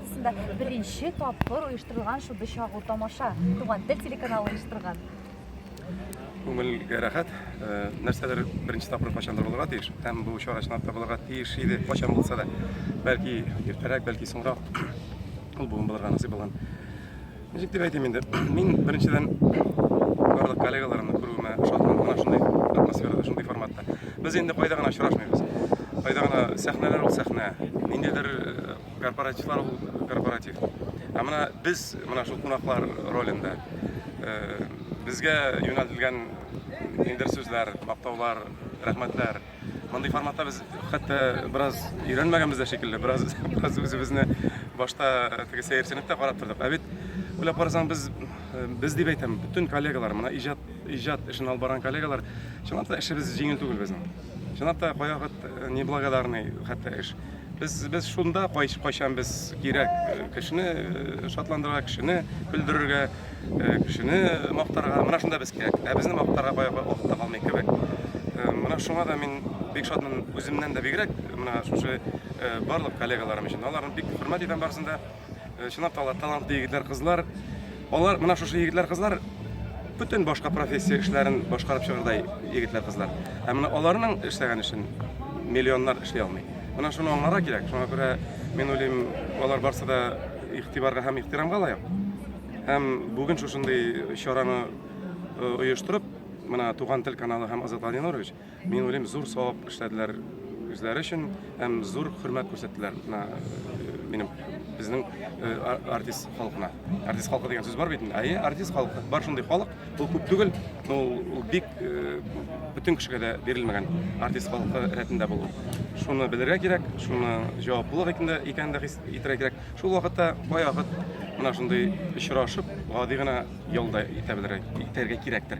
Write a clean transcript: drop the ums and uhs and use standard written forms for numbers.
эстрадасында беренче тапкыр оештырылган шундый чагу тамаша Туган тел телеканалы оештырган. Күңелгә рәхәт. Э, нәрсәдер беренче тапкыр кайчандыр булырга тиеш. Һәм бу чара чынлап та булырга тиеш иде, кайчан булса да. Бәлки иртәрәк, бәлки соңрак. Ул бүген булырга насыйп булган. Ничек дип әйтим инде? Мин беренчедән барлык коллегаларымны күрүемә шатмын. Менә шундый атмосферада, шундый форматта. Без инде кайда гына очрашмыйбыз. Кайда гына сәхнәләр ул сәхнә, ниндидер э, корпоративлар ул корпоратив. Ә менә без менә шул кунаклар ролендә. Э, безгә юнәлтелгән ниндидер сүзләр, мактаулар, рәхмәтләр. Мондый форматта без хәтта бераз өйрәнмәгәнбез дә шикелле, бераз бераз үзебезне башта теге сәерсенеп тә карап тордык. Ә бит уйлап карасаң, без без дип әйтәм, бөтен коллегалар, менә иҗат иҗат эшен алып барган коллегалар, чынлап та эшебез җиңел түгел безнең. Чынлап та кайвакыт э, неблагодарный хәтта эш. Без без шунда кайчан без кирәк э, кешене э, шатландырырга, кешене көлдерергә, Э, кешене мактарга, менә шунда без кирәк. Ә безне мактарга кая вакыт та калмый кебек. Э, менә шуңа да мин бик шатмын үземнән дә бигрәк, менә шушы э, барлык коллегаларым өчен. Аларны бик хөрмәт итәм барысын да. Чынлап та алар талантлы егетләр, кызлар. Алар менә шушы егетләр, кызлар бөтен башка профессия эшләрен башкарып чыгырдай егетләр, кызлар. Ә менә аларның эшләгән эшен миллионнар эшли алмый. Менә шуны аңларга кирәк. Шуңа күрә мин уйлыйм, алар барсы да игътибарга һәм ихтирамга лаек. Һәм бүген шушындый чараны э, оештырып, менә Туган тел каналы һәм Азат Алинорович, мин уйлыйм, зур савап эшләделәр үзләре өчен һәм зур хөрмәт күрсәттеләр менә э, минем безнең э, артист халкына. Артист халкы дигән сүз бар бит инде. Әйе, артист халкы. Бар шундый халык, ул күп түгел, но ул бик бөтен кешегә дә бирелмәгән артист халкы рәтендә булу. Шуны белергә кирәк, шуны җаваплылык икәнен дә хис итәргә кирәк. Шул вакытта кайвакыт менә шундый очрашып, гади генә ял да итә белергә, итәргә кирәктер.